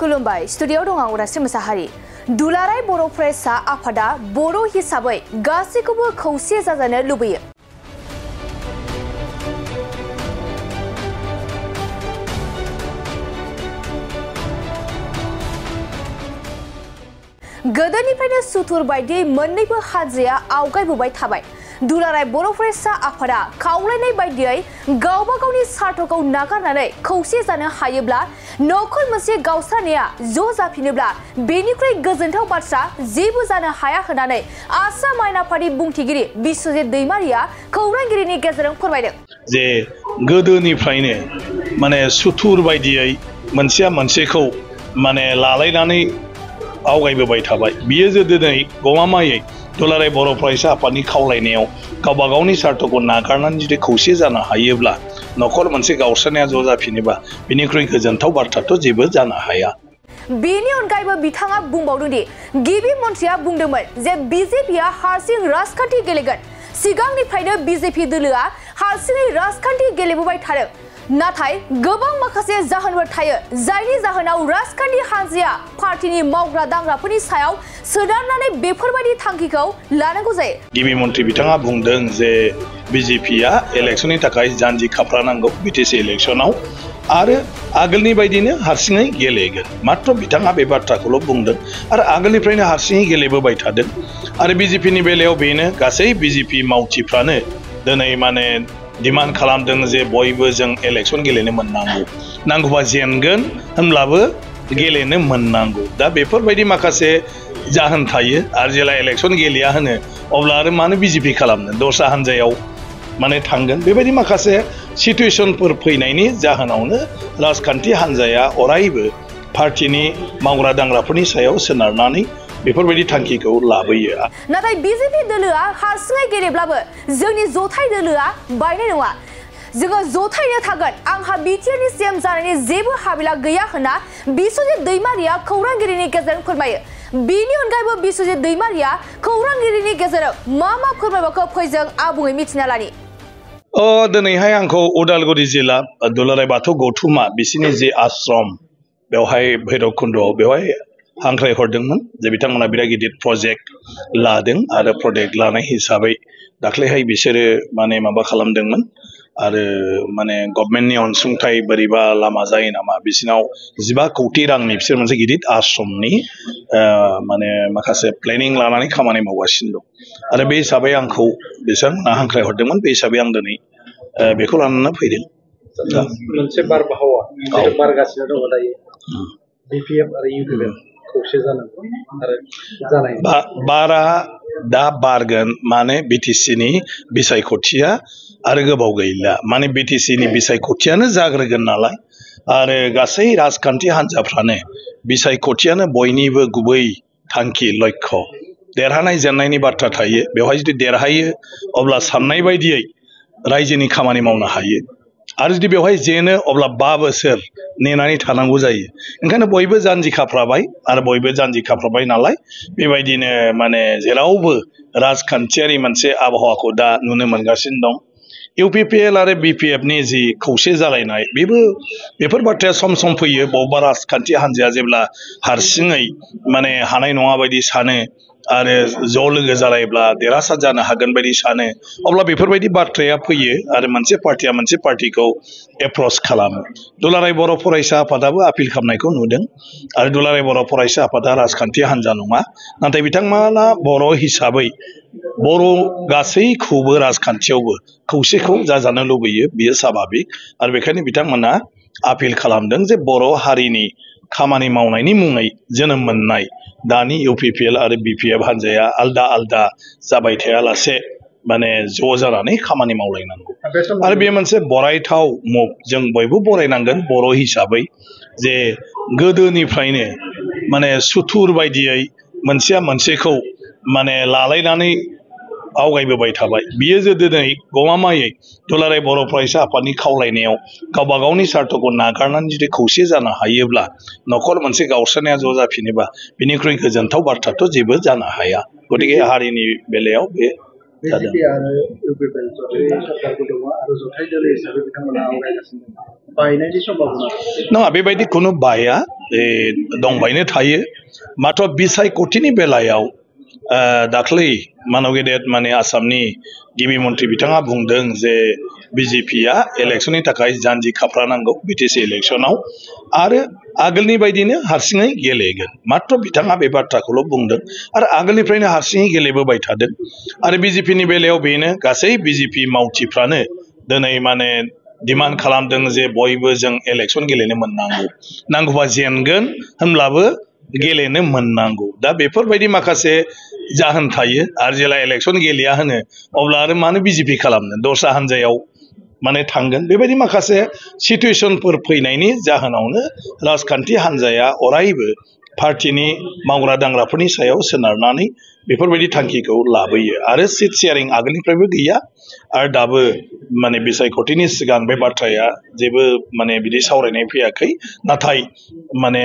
खुलुमबाय स्टुडियोआव दं आं उदास्रि मोसाहारि। दुलाराय बर' फरायसा आफादा बर' हिसाबै गासैखौबो खौसे जाजानो लुबैयो। गोदोनिफ्रायनो सुथुर बायदियै मोन्नैबो हानजाया आवगायबोबाय थाबाय। दुलाराय बर' फरायसा आफादा खावलायनाय बायदियै गावबा गावनि स्वार्थखौ नागारनानै खौसे जानो हायोब्ला नखर मोनसे गावस्रानाया ज' जाफिनोब्ला बेनिख्रुइ गोजोनथाव बाथ्रा जेबो जानो हाया होननानै आसाम आयेन आफादनि बुंथिगिरि बिश्वजित दैमारिया खौरांगिरिनि गेजेरजों फोरमायदों। जे गोदोनिफ्रायनो माने सुथुर बायदियै मोनसेया मोनसेखौ माने लालायनानै आवगायबोबाय थाबाय। बियो जे दिनै गमामायै दुलाराय बर' फरायसा आफादनि खावलायनायाव गावबा गावनि स्वार्थखौ नागारनानै जुदि खौसे जानो हायोब्ला नखर मोनसे गावस्रानाया ज' जाफिनोबा बेनिख्रुइ गोजोनथाव बाथ्राथ' जेबो जानो हाया। बेनि अनगायैबो बिथाङा बुंबावदों दि गिबि मन्थ्रिया बुंदोंमोन जे बिजेपिआ हारसिं राजखान्थि गेलेगोन। सिगांनिफ्रायनो बिजेपि दोलोआ हारसिङै राजखान्थि गेलेबोबाय थादों। नाथाय गोबां माखासे जाहोनफोर थायो जायनि जाहोनाव राजखान्थि हानजाया पार्टीनि मावग्रा दांग्राफोरनि सायाव सोनारनानै बेफोरबायदि थांखिखौ लानांगौ जायो। गिबि मन्थ्रि बिथाङा बुंदों जे बिजेपिआ इलेक्शननि थाखाय जानजि खाफ्रानांगौ बिटिसि इलेक्शनाव आरो आगोलनि बायदिनो हारसिङै गेलेगोन। मात्र बिथाङा बे बाथ्राखौल' बुंदों आरो आगोलनिफ्रायनो हारसिङै गेलेबोबाय थादों। आरो बिजेपिनि बेलायाव बेनो गासै बिजेपि मावथिफ्रानो दिनै माने डिमान्ड खालामदों जे बयबो जों इलेक्शन गेलेनो मोननांगौ, नांगौबा जेनगोन होनब्लाबो गेलेनो मोननांगौ। दा बेफोरबायदि माखासे जाहोन थायो आरो जेला इलेक्शन गेलेया होनो अब्ला आरो मानो बिजेपि खालामनो दस्रा हानजायाव माने थांगोन। बेबायदि माखासे सिटुएशनफोर फैनायनि जाहोनावनो राजखान्थि हानजाया अरायबो पार्टीनि मावग्रा दांग्राफोरनि सायाव सोनारनानै बेफोरबायदि थांखिखौ लाबोयो। नाथाय बिजेपि दोलोआ हारसिङै गेलेब्लाबो जोंनि जथाय दोलोआ बायनाय नङा। जोङो जथायनो थागोन। आंहा बिटिआरनि सीएम जानायनि जेबो हाबिला गैया होनना बिश्वजित दैमारिया खौरांगिरिनि गेजेरजों फोरमायो। बेनि अनगायैबो बिश्वजित दैमारिया खौरांगिरिनि गेजेरजों मा फोरमायबावखो फैजों आबुङै मिथिना लानि। दिनैहाय आंखौ उदालगुरि जिल्ला दुलाराय बाथौ गौथुमा बिसिनि जे आश्रम बेवहाय भैरबकुन्द'आव बेवहाय हांख्रायहरदोंमोन जे बिथांमोना बिराद गिदिर प्रजेक्ट लादों आरो प्रजेक्ट लानाय हिसाबै दाख्लैहाय बिसोरो माने माबा खालामदोंमोन आरो माने गभर्नमेन्टनि अनसुंथाइ बोरैबा लामा जायो नामा बिसिनाव 15 कौटि रांनि बिसोर मोनसे गिदिर आश्रमनि माने माखासे प्लेनिं लानानै खामानि मावगासिनो दं आरो बे हिसाबै आंखौ बिसोरना हांख्रायहरदोंमोन। बे हिसाबै आं दिनै बेखौ लानानै फैदों। मोनसे बारहावा बारगासिनो दङ दायो बिपिएफ आरो इउपिएफ खौसे जानांगौ आरो जानाय बारा दा बारगोन माने बिटिसिनि बिसायख'थिया आरो गोबाव गैला माने बिटिसिनि बिसायख'थियानो जाग्रोगोन नालाय आरो गासै राजखान्थि हान्जाफ्रानो बिसायख'थियानो बयनिबो गुबै थांखि लक्ष्य। देरहानाय जेननायनि बाथ्रा थायो। बेवहाय जुदि देरहायो अब्ला साननाय बायदियै रायजोनि खामानि मावनो हायो आरो जुदि बेवहाय जेनो अब्ला 5 बोसोर नेनानै थानांगौ जायो। ओंखायनो बयबो जानजि खाफ्राबाय आरो बयबो जानजि खाफ्राबाय नालाय बेबायदिनो माने जेरावबो राजखान्थियारि मोनसे आबहावाखौ दा नुनो मोनगासिनो दं। इउपिपिएल आरो बिपिएफनि जि खौसे जालायनाय बेफोर बाथ्राया सम सम फैयो। बबेबा राजखान्थि हान्जाया जेब्ला हारसिङै माने हानाय नङा बायदि सानो आरो ज' लोगो जालायब्ला देरहासार जानो हागोन बायदि सानो अब्ला बेफोरबायदि बाथ्राया फैयो आरो मोनसे पार्टिया मोनसे पार्टिखौ एप्रच खालामो। दुलाराय बर' फरायसा आफादाबो आपिल खालामनायखौ नुदों आरो दुलाराय बर' फरायसा आफादा राजखान्थि हान्जा नङा नाथाय बिथांमोना बर' हिसाबै बर' गासैखौबो राजखान्थियावबो खौसेखौ जाजानो लुबैयो। बियो स्वाभाबिक आरो बेखायनो बिथांमोना आपिल खालामदों जे बर' हारिनि खामानि मावनायनि मुङै जोनोम मोननाय दानि इउपिपिएल आरो बिपिएफ हान्जाया आलदा आलदा जाबाय थायालासे माने ज' जानानै खामानि मावलायनांगौ आरो बे मोनसे बरायथाव मुभ जों बयबो बरायनांगोन बर' हिसाबै जे गोदोनिफ्रायनो माने सुथुर बायदियै मोनसेया मोनसेखौ माने लालायनानै आवगायबोबाय थाबाय। बियो जे दिनै गमामायै दुलाराय बर' फरायसा आफादनि खावलायनायाव गावबा गावनि स्वार्थखौ नागारनानै जुदि खौसे जानो हायोब्ला नखर मोनसे गावस्रानाया ज' जाफिनोबा बेनिख्रुइ गोजोनथाव बाथ्राथ' जेबो जानो हाया। गतिके हारिनि बेलायाव बे BJP आरो UPPL जथाय सरकारबो दङ आरो जथाय दोलो हिसाबै बिथांमोना आवगायगासिनो दङ बायनायनि सम्भाबना नङा बेबायदि खुनु बाया दंबायनो थायो मात्र बिसायख'थिनि बेलायाव दाख्लै मानव गेदेर माने आसामनि गिबि मन्थ्रि बिथाङा बुंदों जे बिजेपिया इलेक्सननि थाखाय जानजि खाफ्रानांगौ बिटिसि इलेक्सनाव आरो आगोलनि बायदिनो हारसिङै गेलेगोन मात्र बिथाङा बे बाथ्राखौल' बुंदों आरो आगोलनिफ्रायनो हारसिङै गेलेबोबाय थादों आरो बिजेपिनि बेलायाव बेनो गासै बिजेपि मावथिफ्रानो दिनै माने डिमान्ड खालामदों जे बयबो जों इलेक्सन गेलेनो मोननांगौ नांगौबा जेनगोन होनब्लाबो गेलेनो मोननांगौ दा बेफोरबायदि माखासे जाहोन थायो आरो जेला इलेक्सन गेलेया होनो अब्ला आरो मानो बिजेपि खालामनो दस्रा हान्जायाव माने थांगोन बेबायदि माखासे सिचुएशनफोर फैनायनि जाहोनावनो राजखान्थि हान्जाया अरायबो पार्टिनि मावग्रा दांग्राफोरनि सायाव सोनारनानै बेफोरबायदि थांखिखौ लाबोयो आरो सिट शेयारिं आगोलनिफ्रायबो गैया आरो दाबो माने बिसायख'थिनि सिगां बे बाथ्राया जेबो माने बिदि सावरायनाय फैयाखै नाथाय माने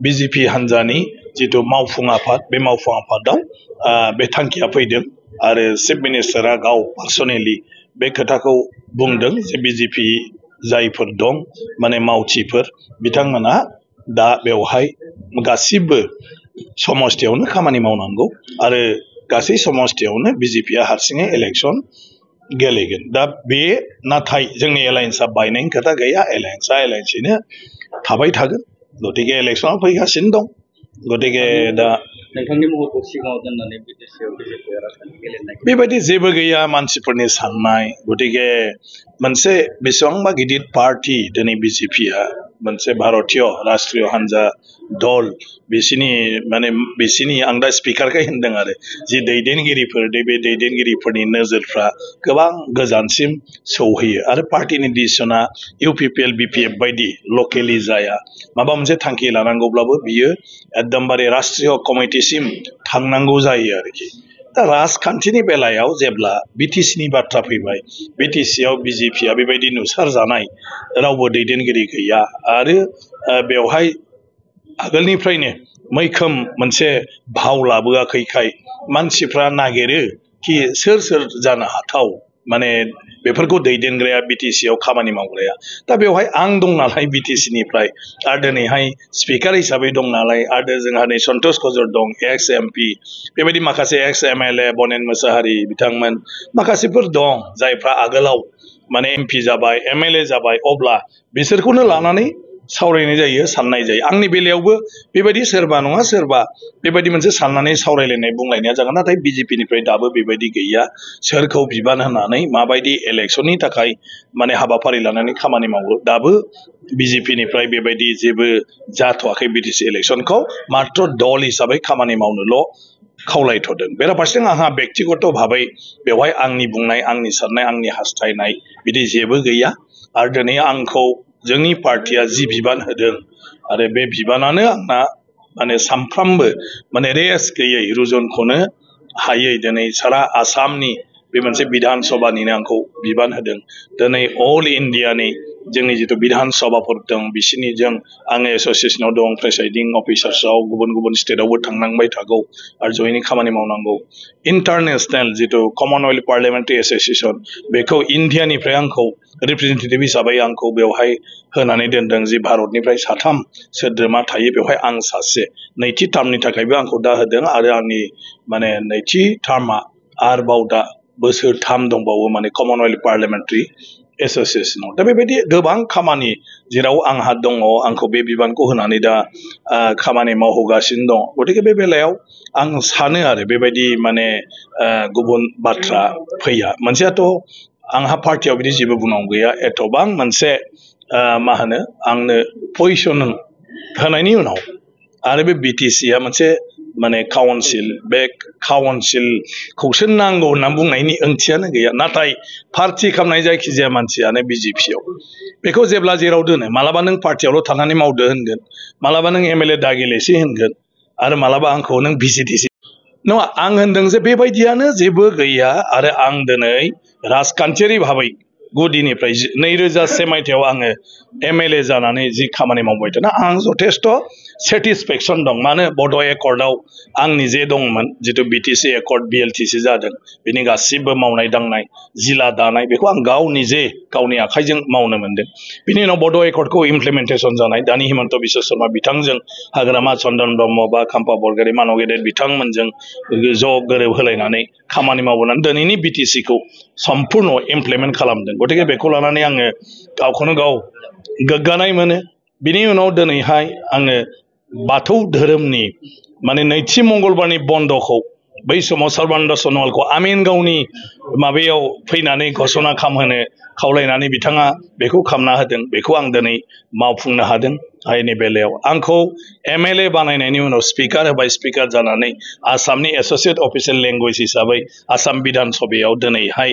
बिजेपि हान्जानि जिथु मावफुं आफाद बे मावफुं आफादाव बे थांखिया फैदों आरो चिफ मिनिस्टारा गाव पार्सनेलि बे खोथाखौ बुंदों जे बिजेपि जायफोर दं माने मावथिफोर बिथांमोना दा बेवहाय गासिबो समस्थियावनो खामानि मावनांगौ आरो गासै समस्थियावनो बिजेपिया हारसिङै इलेक्सन गेलेगोन दा बे नाथाय जोंनि एलायन्सआ बायनायनि खोथा गैया एलायन्सआ एलायन्सैनो थाबाय थागोन गतिके इलेक्सनाव फैगासिनो दं गतिके दा नोंथांनि महरखौ सिगाङाव दोननानै बिटिसिआव बिजेपिआ राजखान्थि गेलेनाय बेबायदि जेबो गैया मानसिफोरनि साननाय गतिके मोनसे बेसेबांबा गिदिर पार्टी दिनै बिजेपिआ मोनसे भारतीय राष्ट्रीय हान्जा दल बिसिनि आं दा स्पिकारखाय होनदों आरो जि दैदेनगिरिफोर बे दैदेनगिरिफोरनि नोजोरफ्रा गोबां गोजानसिम सौहैयो आरो पार्टीनि डिसिसना इउपिपिएल बिपिएफ बायदि लकेलि जाया माबा मोनसे थांखि लानांगौब्लाबो बियो एकदमबारे राष्ट्रीय कमिटिसिम थांनांगौ जायो आरोखि दा राजखान्थिनि बेलायाव जेब्ला बिटिसिनि बाथ्रा फैबाय बिटिसिआव बिजेपिआ बेबायदि नुसारजानाय रावबो दैदेनगिरि गैया आरो बेवहाय आगोलनिफ्रायनो मैखोम मोनसे भाव लाबोआखैखाय मानसिफ्रा नागिरो कि सोर जानो हाथाव माने बेफोरखौ दैदेनग्राया बिटिसिआव खामानि मावग्राया दा बेवहाय आं दं नालाय बिटिसिनिफ्राय आरो दिनैहाय स्पिकार हिसाबै दं नालाय आरो जोंहा नै सन्तोष कजर दं एक्स एमपि बेबायदि माखासे एक्स एमएलए बनेन मोसाहारि बिथांमोन माखासेफोर दं जायफ्रा आगोलाव माने एमपि जाबाय एमएलए जाबाय अब्ला बिसोरखौनो लानानै सावरायनाय जायो साननाय जायो आंनि बेलायावबो बेबायदि सोरबा नङा सोरबा बेबायदि मोनसे साननानै सावरायलायनाय बुंलायनाया जागोन नाथाय बिजेपिनिफ्राय दाबो बेबायदि गैया सोरखौ बिबान होनानै माबायदि इलेक्सननि थाखाय माने हाबाफारि लानानै खामानि मावो दाबो बिजेपिनिफ्राय बेबायदि जेबो जाथ'वाखै बिटिसि इलेक्सनखौ मात्र दल हिसाबै खामानि मावनोल' खावलायथ'दों बेराफारसेथिं आंहा बेक्तिगत भाबै बेवहाय आंनि बुंनाय आंनि साननाय आंनि हास्थायनाय बिदि जेबो गैया आरो दिनै आंखौ जोंनि पार्टिया जि बिबान होदों आरो बे बिबानानो आंना माने सामफ्रामबो माने रेस गैयै रुजुनखौनो हायै दिनै सारा आसामनि बे मोनसे बिधान सभानिनो आंखौ बिबान होदों दिनै अल इन्डियानि जोंनि जिथु बिधान सभाफोर दं बिसिनिजों आङो एस'सियेसनाव दं प्रेसाइडिं अफिसार्सआव गुबुन गुबुन स्टेटआवबो थांनांबाय थागौ आरो जयैनो खामानि मावनांगौ इन्टारनेशनेल जिथु कमनवेल्थ पार्लियामेन्टारि एस'सियेसन बेखौ इन्डियानिफ्राय आंखौ रिप्रेजेन्टेटिभ हिसाबै आंखौ बेवहाय होनानै दोनदों जि भारतनिफ्राय 3 सोद्रोमा थायो बेवहाय आं सासे नैथि टार्मनि थाखायबो आंखौ दा होदों आरो आंनि माने नैथि टार्मआ आरोबाव दा बोसोरथाम दंबावो माने कमनवेल्थ पार्लियामेन्टारि एस'सियेसनाव दा बेबायदि गोबां खामानि जेराव आंहा दङ आंखौ बे बिबानखौ होनानै दा खामानि मावहोगासिनो दं गतिके बे बेलायाव आं सानो आरो बेबायदि माने गुबुन बाथ्रा फैया मोनसेयाथ' आंहा पार्टियाव बिदि जेबो बुंनांगौ गैया एथबां मोनसे मा होनो आंनो पजिसन होनायनि उनाव आरो बे बिटिसिआ मोनसे माने काउन्सिल बे काउन्सिलखौसो नांगौ होनना बुंनायनि ओंथियानो गैया नाथाय पार्टि खालामनाय जायखिजाया मानसियानो बिजेपिआव बेखौ जेब्ला जेराव दोनो मालाबा नों पार्टियावल' थानानै मावदो होनगोन मालाबा नों एमएलए दागिलेसि होनगोन आरो मालाबा आंखौ नों भिसिडिसि नङा आं होनदों जे बेबायदियानो जेबो गैया आरो आं दिनै राजखान्थियारि भाबै गुदिनिफ्राय 2001 मायथाइयाव आङो एमएलए जानानै जि खामानि मावबाय थादों आं जथेस्थ सेटिसफेक्सन दं मानो बड' एकर्डआव आं निजे दंमोन जितु बिटिसि एकर्ड बिएलटिसि जादों बिनि गासिबो मावनाय दांनाय जिला दानाय बेखौ आं गाव निजे गावनि आखाइजों मावनो मोनदों बिनि उनाव बड' एकर्डखौ इमप्लिमेन्टेसन जानाय दानि हिमन्त बिश्व शर्मा बिथांजों हाग्रामा चन्दन ब्रह्म बा खाम्फा बरगयारी मानव गेदेर बिथांमोनजों ज' गोरोब होलायनानै खामानि मावबोनानै दिनैनि बिटिसिखौ सम्पुर्ण इमप्लिमेन्ट खालामदों गतिके बेखौ लानानै आङो गावखौनो गाव गोग्गानाय मोनो बिनि उनाव दिनैहाय आङो बाथौ धोरोमनि माने नैथि मंगलबारनि बन्दखौ बै समाव सर्बानन्द सन'वालखौ आमिन गावनि माबायाव फैनानै घोषणा खालामहोनो खावलायनानै बिथाङा बेखौ खालामना होदों बेखौ आं दिनै मावफुंनो हादों आयेननि बेलायाव आंखौ एमएलए बानायनायनि उनाव स्पिकार होबाय स्पिकार जानानै आसामनि एस'सिएट अफिसियेल लेंगुवेज हिसाबै आसाम बिधान सभायाव दिनैहाय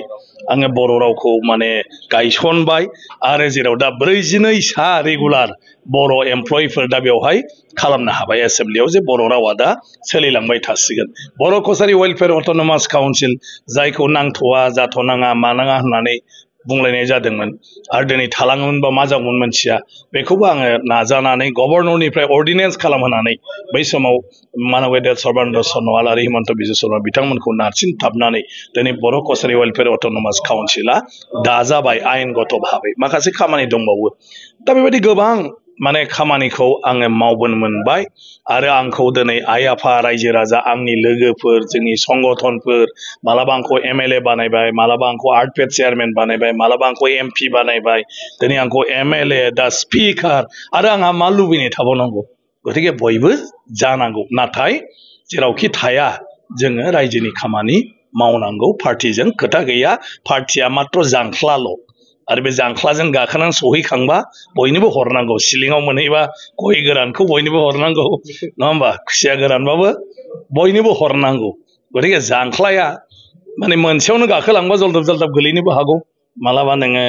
आङो बर' रावखौ माने गायसनबाय आरो जेराव दा 42 सा रेगुलार बर' एमप्लयिफोर दा बेवहाय खालामनो हाबाय एसेम्ब्लियाव जे बर' रावा दा सोलिलांबाय थासिगोन बर' कसारि वेलफेयार अट'नमास काउन्सिल जायखौ नांथ'वा जाथ'नाङा मानाङा होननानै बुंलायनाय जादोंमोन आरो दिनै थालाङोमोनबा मा जागौमोन मोनथिया बेखौबो आङो नाजानानै गभर्नरनिफ्राय अर्डिनेन्स खालामहोनानै बै समाव मानव गेदेर सर्बानन्द सन'वाल आरो हिमन्त बिश्व शर्मा बिथांमोनखौ नारसिनथाबनानै दिनै बर' कसारि वेलफेयार अट'नमास काउन्सिला दाजाबाय आयेनगत भाबै माखासे खामानि दंबावो दा बेबायदि गोबां माने खामानिखौ आङो मावबोनो मोनबाय आरो आंखौ दिनै आइ आफा रायजो राजा आंनि लोगोफोर जोंनि संगठनफोर मालाबा आंखौ एमएलए बानायबाय मालाबा आंखौ आर्टपेड चेयारमेन बानायबाय मालाबा आंखौ एमपि बानायबाय दिनै आंखौ एमएलए दा स्पिकार आरो आंहा मा लुबैनाय थाबावनांगौ गतिके बयबो जानांगौ नाथाय जेरावखि थाया जोङो रायजोनि खामानि मावनांगौ पार्टिजों खोथा गैया पार्टिया मात्र जांख्लाल' आरो बे जांख्लाजों गाखोनानै सहैखांबा बयनोबो हरनांगौ सिलिङाव मोनहैबा गय गोरानखौ बयनोबो हरनांगौ नङा होमबा खुसिया गोरानबाबो बयनोबो हरनांगौ गतिके जांख्लाया माने मोनसेयावनो गाखोलांबा जलदब जलदब गोलैनोबो हागौ मालाबा नोङो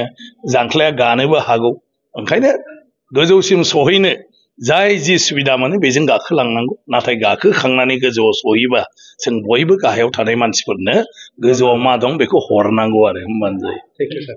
जांख्लाया गानोबो हागौ ओंखायनो गोजौसिम सहैनो जाय जि सुबिदा मोनो बेजों गाखोलांनांगौ नाथाय गाखोखांनानै गोजौआव सहैबा जों बयबो गाहायाव थानाय मानसिफोरनो गोजौआव मा दं बेखौ हरनांगौ आरो होमबानो जायो